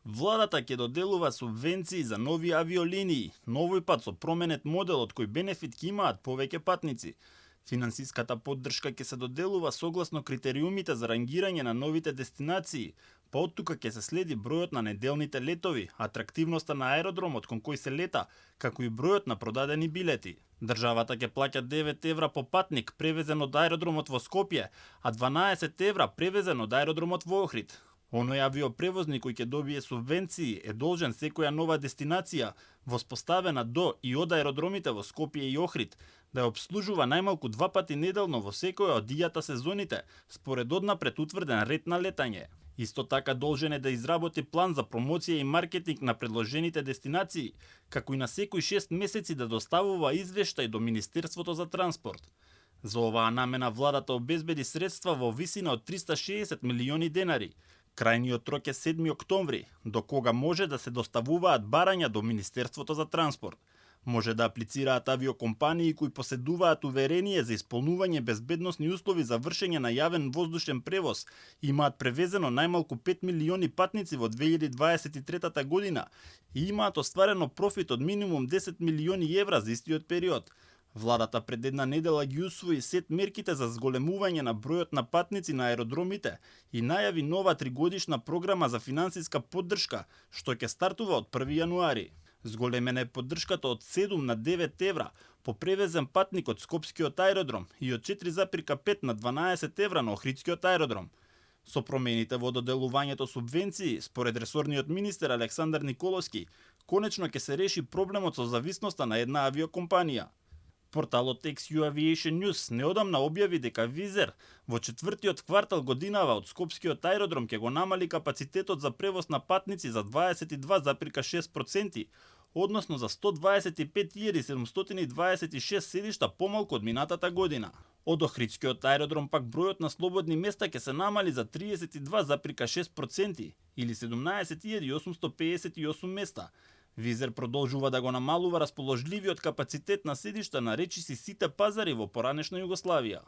Владата ќе доделува субвенции за нови авиолинии, новој пат со променет модел од кој бенефит ќе имаат повеќе патници. Финансиската поддршка ќе се доделува согласно критериумите за рангирање на новите дестинации, па од тука ќе се следи бројот на неделните летови, атрактивноста на аеродромот кон кој се лета, како и бројот на продадени билети. Државата ќе плаќа 9 евра по патник превезен од аеродромот во Скопје, а 12 евра превезен од аеродромот во Охрид. Оној авиопревозник кој ќе добие субвенции е должен секоја нова дестинација, воспоставена до и од аеродромите во Скопје и Охрид, да ја обслужува најмалку 2 пати неделно во секоја од дијата сезоните, според однапред утврден ред на летање. Исто така должен е да изработи план за промоција и маркетинг на предложените дестинации, како и на секои 6 месеци да доставува извештај до Министерството за транспорт. За оваа намена владата обезбеди средства во висина од 360 милиони денари. Крајниот рок е 7 октомври, до кога може да се доставуваат барања до Министерството за транспорт. Може да аплицираат авиокомпании кои поседуваат уверение за исполнување безбедносни услови за вршење на јавен воздушен превоз, имаат превезено најмалку 5 милиони патници во 2023 година и имаат остварено профит од минимум 10 милиони евра за истиот период. Владата пред една недела ги усвои сет мерките за зголемување на бројот на патници на аеродромите и најави нова тригодишна програма за финансиска поддршка, што ќе стартува од 1 јануари. Зголемена е поддршката од 7 на 9 евра по превезен патник од Скопскиот аеродром и од 4,5 на 12 евра на Охридскиот аеродром. Со промените во доделувањето субвенции, според ресорниот министер Александар Николовски, конечно ќе се реши проблемот со зависноста на една авиокомпанија. Порталот XU Aviation News неодамна објави дека Визер во четвртиот квартал годинава од Скопскиот аеродром ќе го намали капацитетот за превоз на патници за 22,6%, односно за 125.726 седишта помалку од минатата година. Од Охридскиот аеродром пак бројот на слободни места ќе се намали за 32,6% или 17.858 места. Визер продолжува да го намалува расположливиот капацитет на седишта на речиси сите пазари во поранешна Југославија.